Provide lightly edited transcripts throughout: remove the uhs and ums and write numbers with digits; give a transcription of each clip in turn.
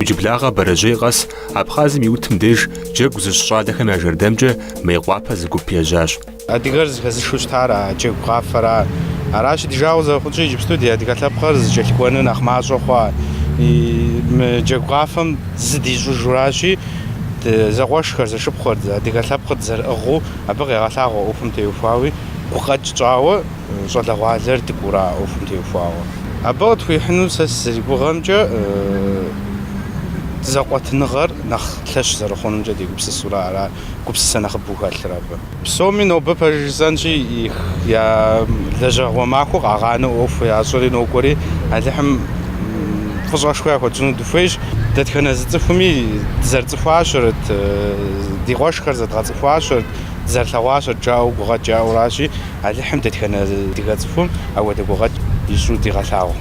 Иджыблагъэ бэрэжьей къэс Абхъазым и утым деж джэгу зыщӏ щӏалэхэм я жэрдэмкӏэ Мейкъуапэ зы гуп ежьащ. Адыгэр зэхэзышэу щытар а джэгу къафэра. Аращи, ди жагъуэ зэрыхъунщи, иджыпсту ди адыгэ лъэпкъыр зэкӏэлъыкӏуэныр нэхъ мащӏэ хъуа. Мы джэгу къафэм зы дищӏыжуращи, зэкъуэшхэр, зэшыпхъухэр, адыгэ лъэпкъыр дызэрыӏыгъыу абы къегъэлъагъуэ ӏуэхум теухуауи, гукъэкӏ тщӏауэ щӏалэгъуалэр дыкӏуэура а ӏуэхум теухуауэ. Абы къытхуихьыну сэ сызэригугъэмкӏэ, зэкъуэтыныгъэр нэхъ лъэщ зэрыхъунумкӏэ дегупсысурэ ара гупсысэ нэхъыбэу хэлъыр абы. Псоми нобэ пэж жысӏэнщи, я лэжьэгъуэ махуэ къагъанэу ӏуэху ящӏэри нокӏуэри, Алыхьым фӏыщӏэшхуэ яхуэтщӏыну дыхуейщ. Дэтхэнэ зы цӏыхуми дызэрыцӏыхуащэрэт, ди къуэшхэр зэдгъэцӏыхуащэрэт, дызэрылъэгъуащэрэт жаӏэу гугъэкӏ яӏэуращи, Алыхьым дэтхэнэ адыгэ цӏыхум апхуэдэ гугъэкӏ ищӏу дигъэлъагъу.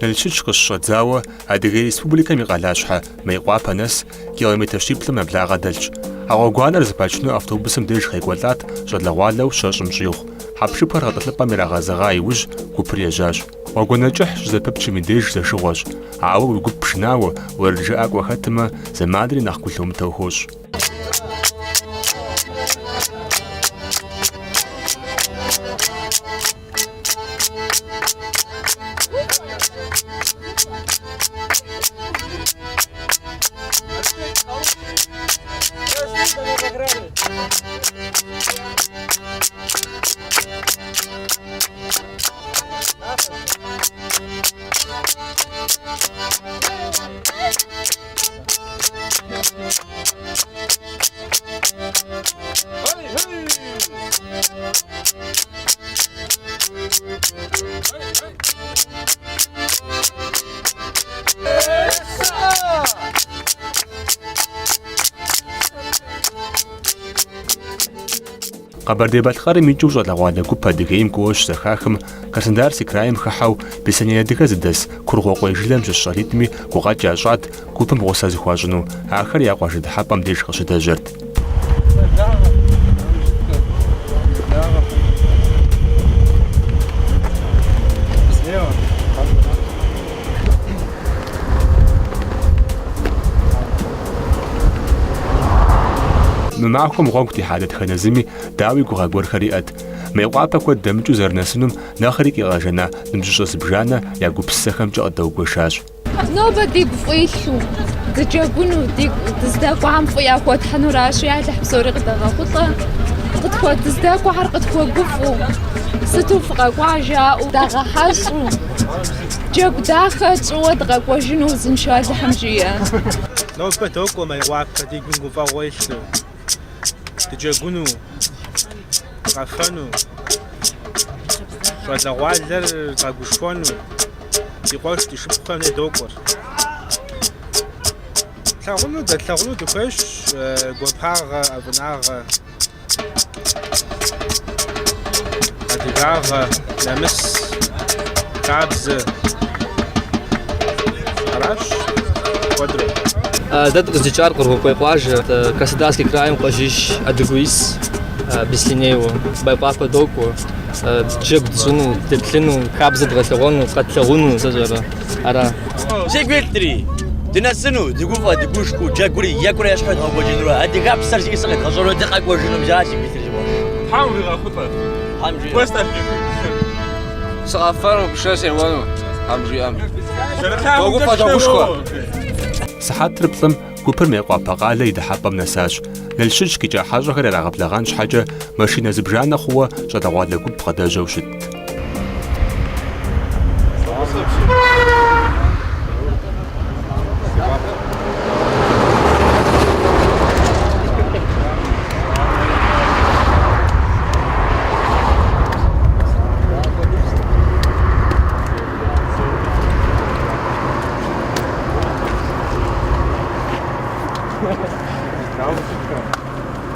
Налщыч къыщыщӏэдзауэ Адыгей Республикэм и къалащхьэ Мейкъуапэ нэс километр щиплӏым нэблагъэ дэлъщ. А гъуэгуанэр зэпачыну автобусым деж къекӏуэлӏат щӏалэгъуалэу щэщӏым щӏигъу. Хьэпшыпхэр гъэтӏылъыпӏэм ирагъэзэгъа иужь гупыр ежьащ. Гъуэгуанэ кӏыхь щызэпыпчым и деж зэшыгъуэщ, ауэ уи гуп пшынауэ, уэрэджыӏакӏуэ хэтмэ, зэманри нэхъ гу лъумытэу хощӏ. Къэбэрдей-Балъкъэрым икӏыу щӏалэгъуалэ гуп Адыгейм кӏуэуэ щызэхахым, Краснодарский крайм хыхьэу Беслъэней адыгэ зыдэс Кургъуокъуей жылэм щыщ щӏалитӏми гукъэкӏ ящӏат гупым гъусэ зыхуащӏыну, ахэр я къуажэ дыхьэпӏэм деж къыщыдэжьэрт. Мы махуэм гъуэгу техьа дэтхэнэ зыми, дауи, гугъэ гуэрхэр иӏэт. Мейкъуапэ куэд дэмыкӏыу зэрынэсынум нэхъри къигъэжэна ныбжьыщӏэ зыбжанэ я гупсысэхэмкӏэ къыддэгуэшащ. Нобэ дигу фӏы илъу, дыджэгуну, дигу дыздэкӏуэхэм фӏы яхуэтхьынуращи, Алыхь псори къыдэгъэхъулӏэ, къытхуэ дыздэкӏуэхэр къытхуэгуфӏэу, сыту фыкъэкӏуа жаӏэу, дагъэхьэщӏу, джэгу дахэ тщӏыуэ дыкъэкӏуэжыну узыншэу Алыхьым жиӏэ. Нобэ докӏуэ Мейкъуапэ, ди гум гуфӏэгъуэ илъу, дыджэгуну, дыкъэфэну, щӏалэгъуалэр дгъэгушхуэну. Ди къуэш, ди шыпхъухэм дей докӏуэр. Тлъагъуну, дэтлъагъуну дыхуейщ гуапагъэ, ӏэфӏынагъэ, адыгагъэ, нэмыс, хабзэ. Аращ куэдрэ. Дэ дыкъыздикӏар Кургъуокъуей къуажэ, Краснодарский крайм къуажищ адыгэу ис, Беслъэнейуэ. Мейкъуапэ докӏуэ. Джэгу тщӏыну, деплъыну, хабзэ дгъэлъэгъуэну, къэтлъэгъуну, сэ сщӏэрэ, ара. Сигу илъри, дынэсыну, дыгуфӏэ, дыгушхуэу, джэгури екӏурэ ещхьу едгъэкӏуэкӏынурэ, адыгэпсэр зиӏысыр къедгъэщӏэну дыкъэкӏуэжыну, мис ара сигу илъыр, си къуэш. Тхьэм уигъэхъулӏэ. Тхьэм жиӏэ. Куэст Алыхьым. Сыкъэфэну, пшынэ сеуэну, Тхьэм жиӏэм. Догуфӏэ, догушхуэ. Сыхьэтыр плӏым Гупыр Мейкъуапэ къалэ и дыхьэпӏэм нэсащ. Налщыч къикӏа хьэщӏэхэр ирагъэблэгъэн щхьэкӏэ машинэ зыбжанэ хъууэ щӏалэгъуалэ гуп къыдэжьэу щытт.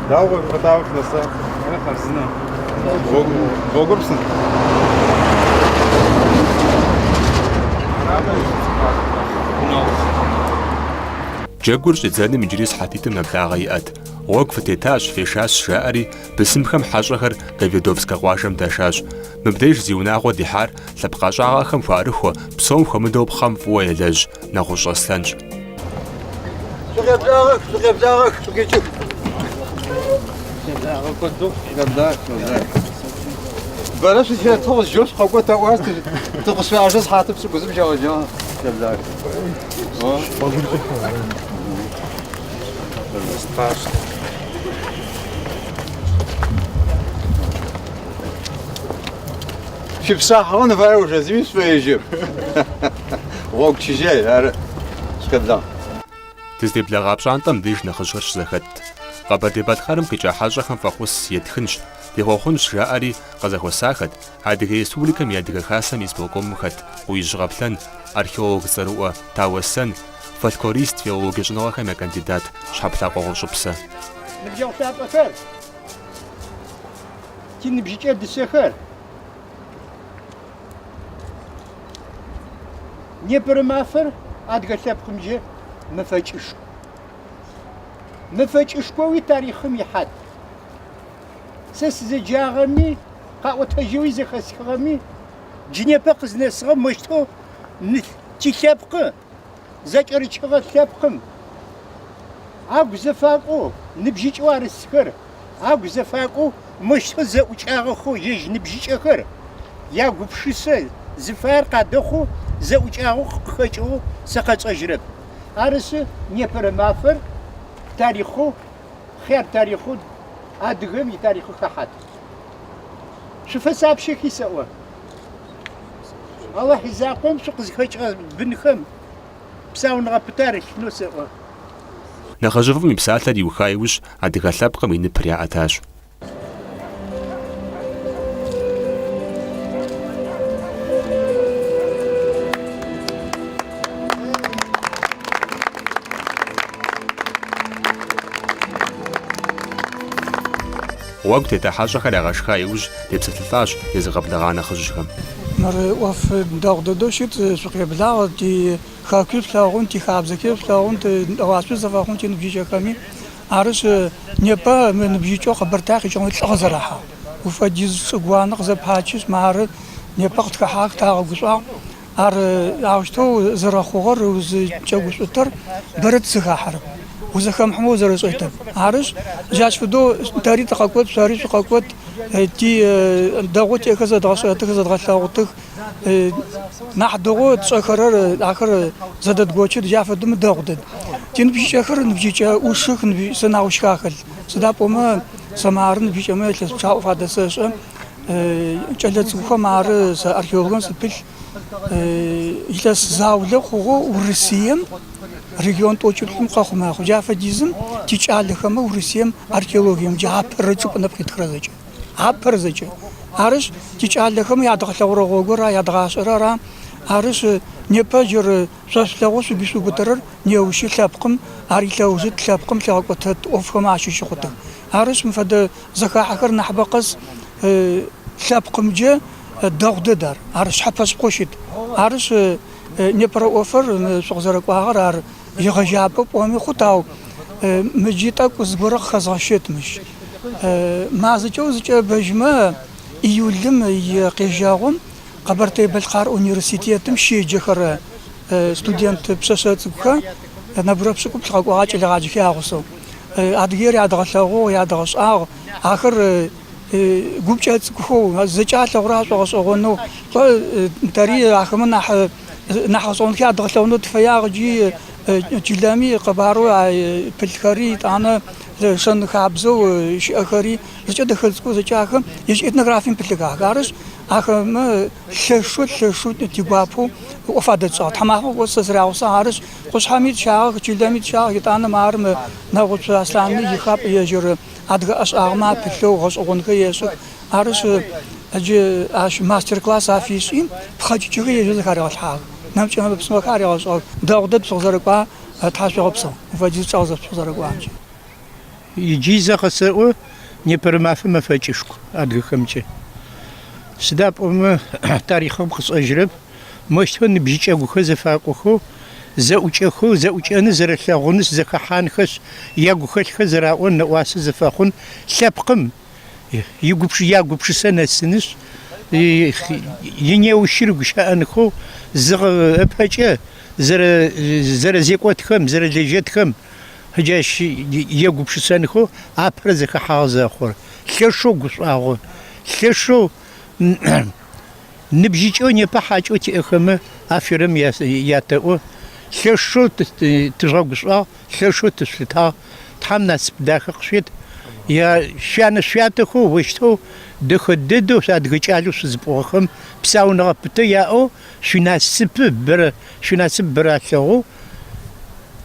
Дауэ къытауэ фынэса? Хъарзынэ. Гъуэгур псынщӏэ. Джэгур щӏидзэным иджыри сыхьэтитӏым нэблагъэ иӏэт. Гъуэгу фытетащ, фешащ, жаӏэри, бысымхэм хьэщӏэхэр Говедовскэ къуажэм дашащ. Мыбдеж зи унагъуэ дихьар лъэпкъ ӏэщӏагъэхэм хуэӏэрыхуэ, псом хуэмыдэу пхъэм фӏыуэ елэжь Нэгъущӏ Аслъэнщ. Шъукъеблагъэх, шъукъеблагъэх, шъукъикӏых. Бэрэ шъутетыгъ, жьэу шъукъэкӏо тэӏуа, тыкъышъуажэ сыхьатым пшӏыкӏузым щегъэжьагъ. Шъукъеблагъэх. Шъуипсахьыгъэн фае уже, зыми шъуфэежьэп. Гъогу чыжьэ, ары. Шъукъеблагъ. Дыздеблэгъа пщӏантӏэм деж нэхъыжьхэр щызэхэтт. Къэбэрдей-Балъкъэрым къикӏа хьэщӏэхэм фӏэхъус етхынщ, дехъуэхъунщ, жаӏэри къызэхуэсахэт, Адыгей Республикэм и Адыгэ Хасэм и исполкомым хэт Къуижь Къаплъэн, археолог цӏэрыӏуэ Тау Аслъэн, фольклорист, филологие щӏэныгъэхэм я кандидат Щхьэплъакъуэ Гъущӏыпсэ. Ныбжьэгъу лъапӏэхэр, тиныбжьыкӏэ дышъэхэр, Непэрэ мафэр адыгэ лъэпкъымкӏэ мэфэкӏышху. Мэфэкӏышхоуи тарихъым ихьат. Сэ сызэджагъэми, къаӏотэжьэуи зэхэсхыгъэми, джы непэ къызнэсыгъэм мощтэу тилъэпкъы, зэкӏэрычыгъэ лъэпкъым агу зэфакӏоу, ныбжьыкӏэу арысхэр агу зэфакӏоу мощтэу зэӏукӏагъэхэу ежь ныбжьыкӏэхэр ягупшысэ зыфаер къадэхъоу зэӏукӏагъэу къыхэкӏыгъэу сэ къэчӏэжьырэп. Арышъы, непэрэ мафэр тарихъэу, хъяр тарихъэу адыгэм итарихъы хэхьат. Шъуфэсапщэхи сэӏо. Алахь изакъом шъукъызхэкӏыгъэ бынхэм псауныгъэ пытэ арылъынэу сэӏо. Нэхъыжьыфӏым и псалъэр иуха иужь адыгэ лъэпкъым и ныпыр яӏэтащ. Гъуэгу тета хьэщӏэхэр ягъэшха иужь депсэлъылӏащ езыгъэблэгъа нэхъыжьхэм. Мыр ӏоф дэгъу дэдэу щыт, шъукъеблагъ, ти хэкуи шъулъэгъун, тихабзэхи шъулъэгъун, нэӏуасэ зэфэхъун тиныбжьыкӏэхэми. Арышъ, непэ мы ныбжьыкӏэу Къэбэртае къикӏыгъэм лӏыгъэ зэрахьагъ. Уфэдиз чӏыгуанэ къызэпачышъ, мары непэ къытхэхьагъэх, тагъэгушӏуагъ. Ар аущтэу зэрэхъугъэр узыкӏэгушӏутэр бэрэ тызэхахьэрэп, узэхэмыхьэмэ узэрэшӏэтэп. Арышъ, джащ фэдэу тэри тыкъэкӏот, шъори шъукъэкӏот, ти дэгъоу тиӏэхэр зэдгъэшӏэтых, зэдгъэлъэгъутых, нахь дэгъоу тшӏэхэрэр ахэр зэдэдгочых, джа фэдэу дэгъу дэд. Тиныбжьыкӏэхэр ныбжьыкӏэ ӏушых, сэнаущхэ ахэлъ. Сыда пӏомэ сэ мары ныбжьыкӏэмэ илъэс пчъагъэ ӏоф адэсэшӏэ. Кӏэлэцӏыкӏухэм ары сэ археологием сыпылъ. Илъэс заулэ хъугъэу Урысыем регион тӏокӏиплӏым къэхъу мэхъу. Джа фэдизым тикӏалэхэмэ Урысыем археологиемкӏэ апэрэ чӏыпӏэ нэпкъ итхэрэ зэкӏэ. Апэрэ зэкӏэ. Арышъ, тикӏалэхэм ядгъэлъэгъурэ гъогур ара, ядгъашӏэрэр ара. Арышъ, непэ джыры шъо шъулъэгъоу шъугу ишъуубытэрэр неущы лъэпкъым, ар илъэужыт лъэпкъым лъигъэкӏотэт ӏофхэм ащыщ хъутых. Арышъ, мы фэдэ зэхахьэхэр нахьыбэ къэс лъэпкъымкӏэ дэгъу дэд ар. Ар шъхьэпэ шъыпкъэу щыт. Арышъ, непэрэ ӏофыр шъукъызэрэкӏуагъэр ар егъэжьапӏэ пӏоми хъут, ау мыджи тӏэкӏу зыгорэ къыхэзгъэщыт мыщ. Мазэкӏэ узэкӏэӏэбэжьмэ, июлым икъежьэгъум Къэбэртэе-Бэлъкъар университетым щеджэхэрэ студент пшъэшъэ цӏыкӏухэр нэбгырэ пшӏыкӏуплӏ къэкӏогъагъ кӏэлэегъаджэхэр ягъусэу. Адыгеир ядгъэлъэгъугъ, ядгъэшӏагъ. Ахэр гупкӏэ цӏыкӏухэу, зэкӏэ алъэгъурэ ашӏогъэшӏэгъонэу, кӏо тэри ахэмэ нахь нахь гъэшӏэгъонхэр ядгъэлъэгъунэу тыфэягъ ыкӏи чылэми къэбарэу пылъхэри, етӏанэ шэн-хабзэу щыӏэхэри зэкӏэ дэхэ цӏыкӏоу зэкӏэ ахэм ежь этнографием пылъых ахэр. Арышъ, ахэмэ лъэшэу, лъэшэу тигуапэу ӏоф адэтшӏагъ. Тхьамафэ кӏоцӏ сэ сырягъусагъ. Арышъ, къушъхьэми тщагъэх, чылэми тщагъэх, етӏанэ мары мы Нэгъуцу Аслъанми ихапӏэ ежьыр адыгэ ӏэшӏагъэмэ апылъэу гъэшӏэгъонхэр ешӏых. Арышъ, джы ащ мастер-класс афишӏи, пхъэкӏычхэр ежьыр зэхаригъэлъхьагъэх. Нэмыкӏ ӏэмэ-псымэхэр аригъэшӏыгъэх. Дэгъу дэд шъукъызэрэкӏуагъ, тхьашъуегъэпсэу. Мыфэдиз чӏэгъ шъукъызэрэкӏуагъэмкӏэ. Иджи зэ къэсэӏо, непэрэ мафэ мэфэкӏышху адыгэхэмкӏэ. Сыда пӏомэ тарихъым къышӏэжьырэп, мощтэу ныбжьыкӏэгухэр зэфакӏохэу, зэӏукӏэхэу, зэӏукӏэныр зэрэлъэгъунышъ, зэхэхьанхэшъ, ягухэлъхэр зэраӏон, нэӏуасэ зэфэхъун, лъэпкъым ягупшысэ нэсынышъ, инеущыр Джащ егупшысэнхэу апэрэ зэхэхьагъэ зэхъур. Лъэшэу гушӏуагъо, лъэшэу ныбжьыкӏэу непэ хьакӏэу тиӏэхэмэ аферэм ятэӏо. Лъэшэу тыжъугъэгушӏуагъ, лъэшэу тышъулъытагъ. Тхьэм насып дахэ къышъует. Шъуянэ-шъуятэхэу ощтэу дэхэ дэдэу адыгэ кӏалэу шъузыпӏугъэхэм псауныгъэ пытэ яӏэу шъуинасыпы бэрэ шъуинасып бэрэ алъэгъоу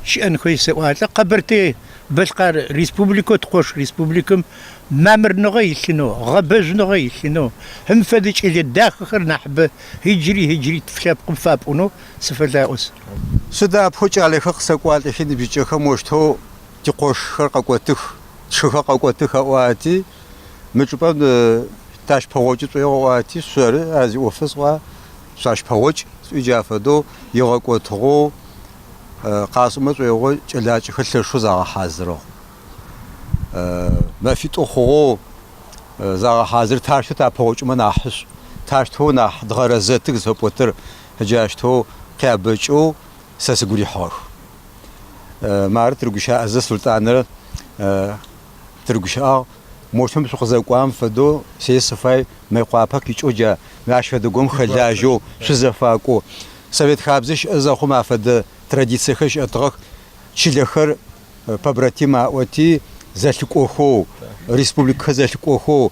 щыӏэнхэу есэӏуалӏэ. Къэбэртэе-Бэлъкъар Республикэу ткъош республикэм мамырныгъэ илъынэу, гъэбэжъуныгъэ илъынэу, мым фэдэ кӏэлэ дахэхэр нахьыбэ иджыри иджыри лъэпкъым фапӏунэу сыфэлаӏо сэ. Сыда апэу кӏалэхэр къысэкӏуалӏэхи ныбжьыкӏэхэм ощтэу тикъошхэр къэкӏотых, тшыхэр къэкӏотых аӏуати, мы чӏыпӏэм тащпэгъокӏы тшӏоигъу аӏуати, шъоры ар зиӏофыр сӏуа, шъуащпэгъокӏ сӏуи джа фэдэу игъэкӏотыгъэу къасӏомэ шӏоигъо кӏэлакӏэхэр лъэшэу загъэхьазырыгъ. Мэфитӏу хъугъэу загъэхьазыр, тащтэу тапэгъокӏымэ нахьышӏу, тащтэу нахь дгъэрэзэтых зыфэпӏотыр джащтэу къябэкӏэу сэ сыгу рихьыгъэх. Мары тырыгущыӏэзэ Султӏанрэ тырыгущыӏагъ. Мощтэм шъукъызэкӏуам фэдэу сэ сыфай Мыекъуапэ къикӏэу джа ащ фэдэ гом хэлажьэу шъузэфакӏоу. Совет хабзэ щыӏэ зэхъум афэдэ традициехэр щыӏэтыгъэх. Чылэхэр побратим аӏоти зэлъыкӏохэу, республикэхэр зэлъыкӏохэу,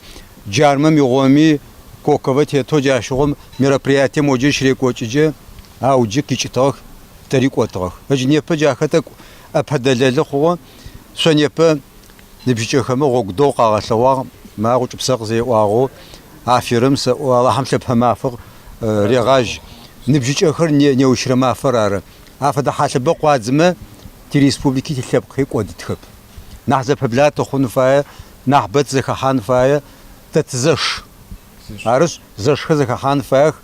Джармэм игъоми Коковэ тетэу джащыгъум мероприятие моджэ щырекӏокӏыджэ, ау джы къикӏытыгъэх, тэри кӏотыгъэх. Ыджы непэ джахэр тӏэкӏу ӏэпэдэлэлы хъугъэ. Шъо непэ ныбжьыкӏэхэмэ гъогу дэгъу къагъэлъэгъуагъ, ма Гъучӏыпсэ къызэреӏуагъэу, аферым сэӏо, Алахьэм лъэпэ мафэ регъажь. Ныбжьыкӏэхэр неущрэ мафэр ары. Афэдэ хьалъэбэ къуадзымэ тиреспублики тилъэпкъхи кӏодытхэп. Нахь зэпэблагъэ тыхъун фае, нахь бэ тызэхэхьан фае, тэ тызэш. Арышъ, зэшхэр зэхэхьан фаех,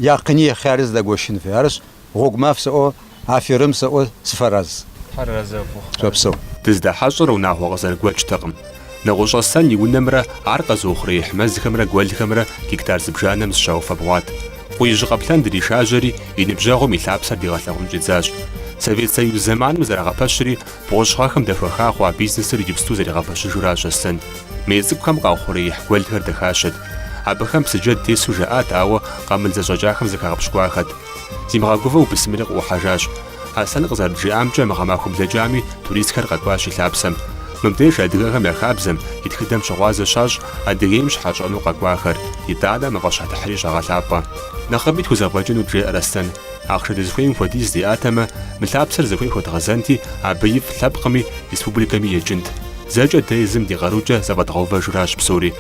якъини яхъяри зэдагощын фае. Арышъ, гъогу маф сэӏо, аферым сэӏо, сыфэраз. Тхьэр арэзы ухъу. Шъопсэу. Дыздахьэщӏэр унагъуэ къызэрыгуэкӏтэкъым. Нэгъуэщӏ Аслъэн и унэмрэ ар къэзыухъуреихь мэзхэмрэ гуэлхэмрэ гектар зыбжанэм зыщауфэбгъуат. Къуижь Къаплъэн дришажьэри, и ныбжьэгъум и лъапсэр дигъэлъэгъун щӏидзащ. Совет Союз зэманым зэрагъэпэщри, бгъущӏ гъэхэм дэхуэха хъуа бизнесыр иджыпсту зэригъэпэщыжуращ Аслъэн. Мей цӏыкӏухэм къаухъуреихь гуэлхэр дахащэт. Абыхэм псыджэд тесу жаӏат, ауэ къамыл зэщӏэкӏахэм зэхагъэпщкӏуахэт. Зимыгъэгувэу бысымри къыӏухьэжащ. Аслъэн къызэрыджиӏамкӏэ, мы гъэмахуэ блэкӏами туристхэр къэкӏуащ и лъапсэм. Мыбдеж адыгэхэм я хабзэм, и тхыдэм щыгъуазэ щащӏ Адыгейм щыхьэщӏэну къэкӏуахэр, итӏанэ мафӏэщхьэтыхьри щагъэлъапӏэ. Нэхъыби тхузэфӏэкӏынут, жеӏэр Аслъэн. Ахъшэ дызыхуейм хуэдиз диӏатэмэ, мы лъапсэр зыхуей хуэдгъэзэнти, абы ифӏ лъэпкъми республикэми екӏынт. Зэкӏэ дэ езым ди къарукӏэ зэфӏэдгъэувэжуращ псори.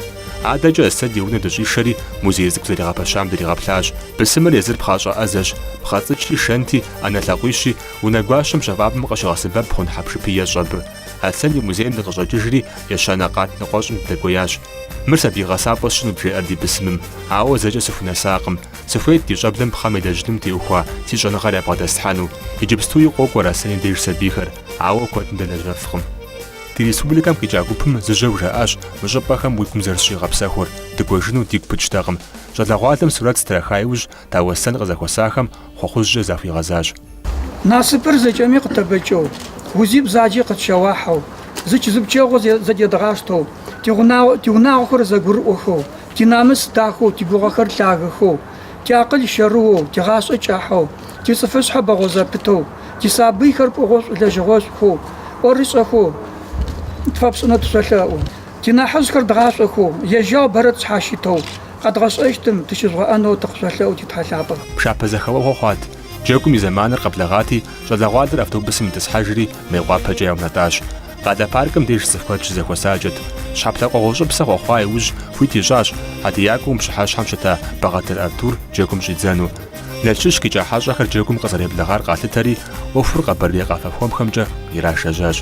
Адэкӏэ Аслъэн и унэ дыщӏишэри, музей цӏыкӏу зэригъэпэщам дригъэплъащ. Бысымыр езыр пхъащӏэ ӏэзэщ, пхъэцӏычи, шэнти, ӏэнэ лъакъуищи, унэгуащэм пщэфӏапӏэм къыщигъэсэбэп хъун хьэпшыпи ещӏ абы. Аслъэн и музейм дыкъыщӏэкӏыжри, ещанэ къат ныкъуэщӏым дыдэкӏуеящ. Мыр сабий гъэсапӏэ сщӏынут, жеӏэр ди бысымым, ауэ зэкӏэ сыхунэсакъым. Сыхуейт ди щӏэблэм пхъэм елэжьыным теухуа си щӏэныгъэр ябгъэдэслъхьэну. Иджыпстуи къокӏуэр Аслъэн и деж сабийхэр, ауэ куэдым дэлэжьэфкъым. Ди республикэм къикӏа гупым зыжьэу жаӏащ мы щӏыпӏэхэм уи гум зэрыщигъэпсэхур, дыкӏуэжыну дигу пыкӏтэкъым. Щӏалэгъуалэм сурэт зытраха иужь, Тау Аслъэн къызэхуэсахэм хъуэхъужькӏэ захуигъэзащ. Насыпыр зэкӏэми къытэбэкӏэу, узи бзаджи къытщэуахьэу, зыч-зыпчэгъу зэдедгъаштэу, тиунагъохэр зэгурыӏохэу, тинамыс дахэу, тигугъэхэр лъагэхэу, тиакъыл щэрыоу, тигъашӏэ кӏахьэу, тицӏыфышъхьэ бэгъо зэпытэу, тисабыйхэр пӏугъошӏу-лэжьыгъошӏухэу, ӏорышӏэхэу тфэпшӏынэу тышъолъэӏу. Тинахьыжъхэр дгъашӏохэу, яжьау бэрэ тшъхьащытэу, къэдгъэшӏэщтым тыщыжъугъэӏэнэу тыкъышъолъэӏу титхьэ лъапӏэх. Пшапэ зэхэуэгъуэ хъуат. Джэгум и зэманыр къэблэгъати, щӏалэгъуалэр автобусым итӏысхьэжри, Мейкъуапэкӏэ яунэтӏащ. Къалэ паркым деж цӏыху куэд щызэхуэсакӏэт. Щхьэплъэкъуэ Гъущӏыпсэ хъуэхъуа иужь хуит ищӏащ хьэтиякӏуэу пщыхьэщхьэм щыта Бэгъэтыр Артур джэгум щӏидзэну. Налшыч къикӏа хьэщӏэхэр джэгум къызэреблэгъар къалъытэри, ӏуэхур къэбэрдей къафэ хуэмхэмкӏэ ирашэжьащ.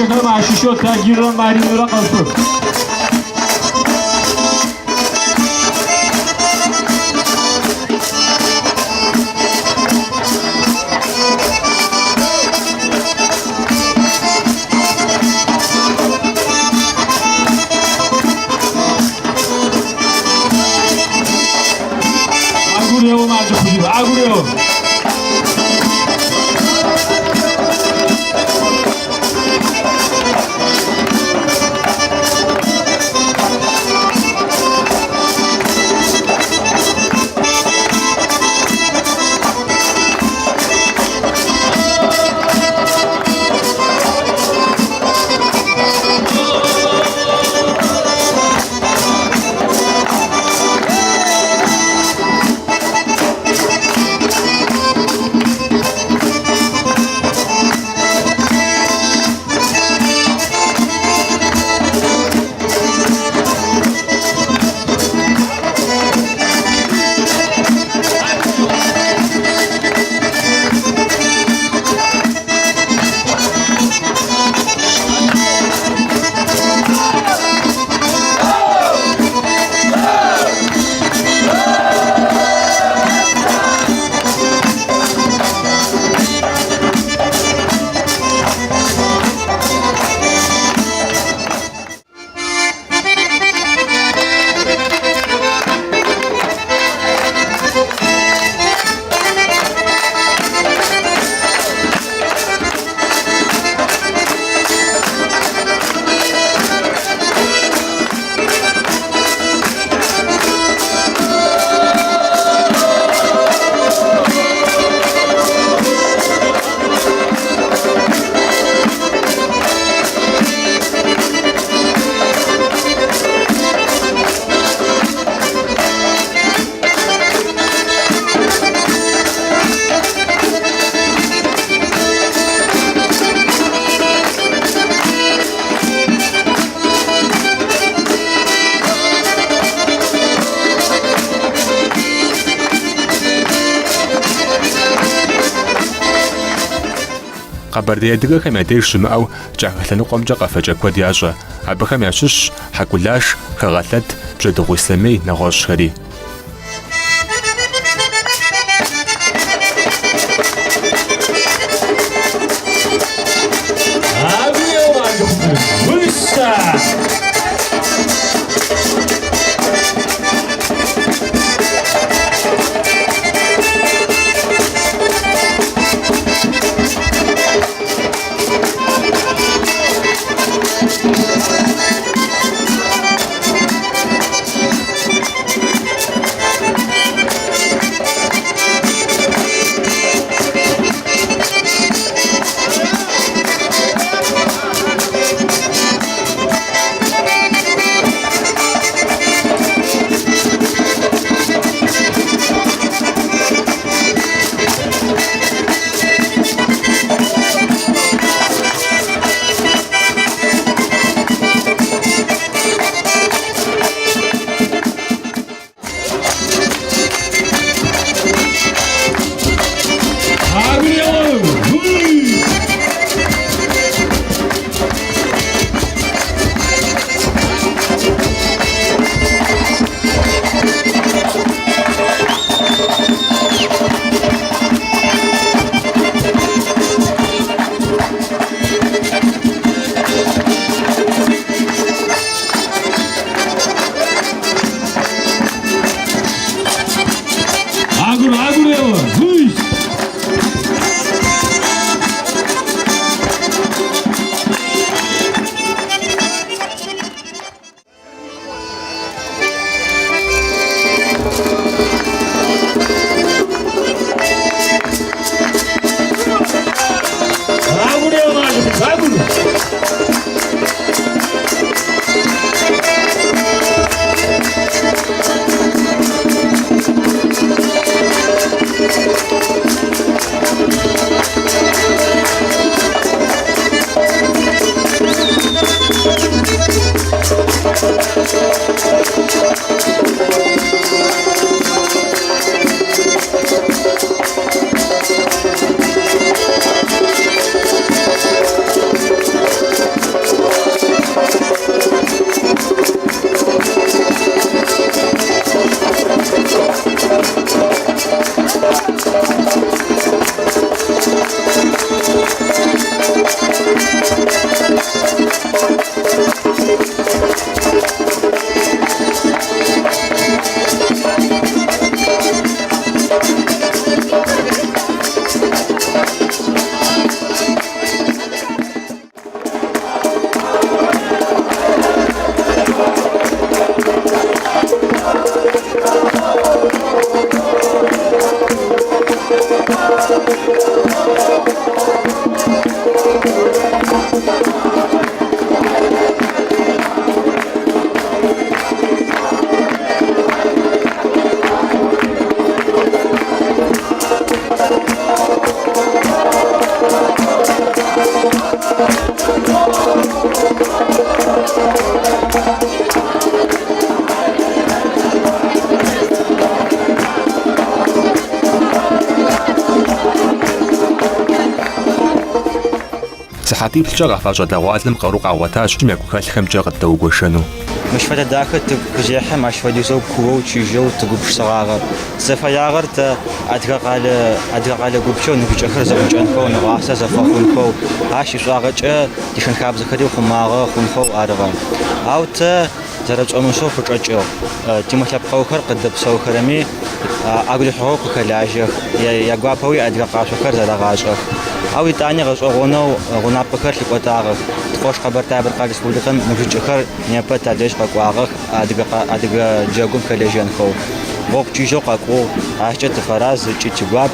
Ныбжьыкӏэхэм ащыщэу Тагиррэ Маринэрэ къэшъох. Агурео марджы хъужьых, агурео! Къэбэрдей адыгэхэм я деж щымыӏэу кӏахэ лъэныкъуэмкӏэ къэфэкӏэ куэд ящӏэ. Абыхэм ящыщщ хьэкӏулаш, хэгъэлъэт, бжьэдыгъу ислъэмей, нэгъуэщӏхэри. Сыхьэтиплӏкӏэ къэфа щӏалэгъуалэм къару къагъуэтащ я гухэлъхэмкӏэ къыддэугуэшэну. Мыщ фэдэ дахэ тыгу къызехьэм ащ фэдизэу куоу чыжьэу тыгупшысэгъагъэп. Тызэфэягъэр тэ Адыгэ къалэ Адыгэ къалэ гупчэу ныбжьыкӏэхэр зэӏукӏэнхэу, нэӏуасэ зэфэхъунхэу, ащ ишӏуагъэкӏэ тишэн-хабзэхэри ухъумагъэ хъунхэу арыгъэ. Ау тэ зэрэтшӏомышӏэу къычӏэкӏыгъ. Тимылъэпкъэгъухэр къыддэпсэухэрэми агу рихьыгъэу къыхэлажьэх, ягуапэуи адыгэ къашъохэр зэрагъашӏэх. Ау етӏани гъэшӏэгъонэу гъунапкъэхэр лъыкӏотагъэх. Ткъош Къэбэртэе-Бэлъкъар Республикэм ныбжьыкӏэхэр непэ тадэжь къэкӏуагъэх адыгэ джэгум хэлэжьэнхэу. Гъогу чыжьэу къакӏугъ, ащкӏэ тыфэраз ыкӏи тигуап.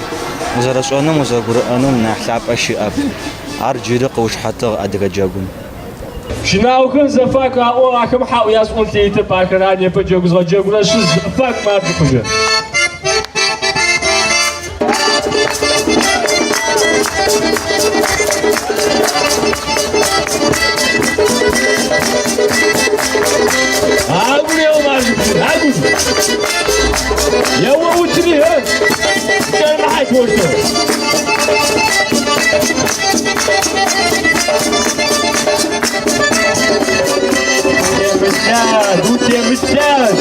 Узэрэшӏэным, узэгурыӏоным нахь лъапӏэ щыӏэп. Ар джыри къыушыхьатыгъ адыгэ джэгум. Пщынаохэм зэфакӏу аӏо, ахэм хьаӏу ясӏон лъыитэп, ахэр а непэ джэгу згъэджэгурэ щы зэфакӏу марджы хъужьы. Агур еуэ марджы хъужьы, агур! Еуэ утри, хэ! Кӏэрымыхьай пощтэ! Утемылъад, утемылъад!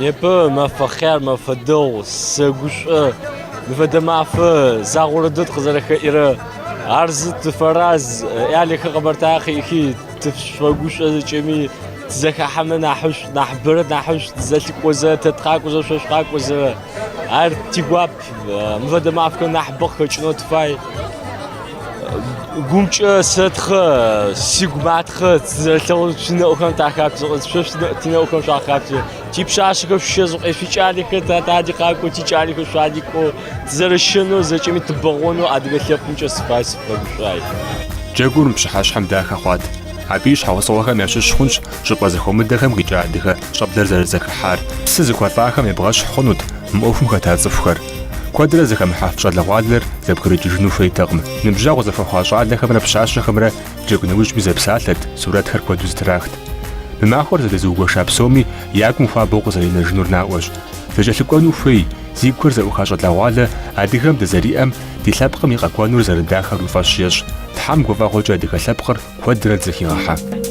Непэ мэфэ хъяр, мэфэ дэгъу, сэгушӏо. Мы фэдэ мафэ загъорэ дэд къызэрэхэӏирэ. Ар зы тыфэраз, ӏялэхэр Къэбэртае къихи, тыфэгушӏо зэкӏэми, тызэхахьэмэ нахьышӏу, нахьыбэрэ нахьышӏу, тызэлъыкӏозэ, тэ тыкъакӏозэ, шъо шъукъакӏозэ. Ар тигуап. Мы фэдэ мафэхэр нахьыбэ къыхэкӏынэу тыфай. Гумкӏэ сэтхъэ, сигу матхъэ, тызэрэлъэгъу шъуинэӏухэм тахаплъэ, шъо тинэӏухэм шъуахаплъэ. Типшъашъэхэр шъущэзыкъуе, шъуикӏалэхэр тэ тади къакӏо, тикӏалэхэр шъуади кӏо. Тызэрэщэнэу, зэкӏэми тыбэгъонэу адыгэ лъэпкъымкӏэ сыфай, сыфэгушӏуай. Джэгур мы пщыхьэщхьэм дахэ хъуат. Абы и щхьэусыгъуэхэм ящыщ хъунщ щӏыпӏэ зэхуэмыдэхэм къикӏа адыгэ щӏэблэр зэрызэхыхьар. Псы зэхуэлӏахэм ебгъэщхь хъунут мы ӏуэхум хэта цӏыхухэр. Куэдрэ зэхэмыхьэф щӏалэгъуалэр зэбгрыкӏыжыну хуейтэкъым. Ныбжьэгъу зэхуэхъуа щӏалэхэмрэ пщащэхэмрэ джэгу нэужьми зэпсалъэт, сурэтхэр куэду зытрахт. Мы махуэр зэдэзыугуэша псоми я гум хуабэу къызэринэжынур наӏуэщ. Зэкӏэлъыкӏуэну хуей, зи гухэр зэӏуха щӏалэгъуалэ адыгэм дызэриӏэм ди лъэпкъым и къэкӏуэнур зэрыдахэр уи фӏэщ ещӏ. Тхьэм гуфӏэгъуэкӏэ адыгэ лъэпкъыр куэдрэ дызэхигъэхьэ.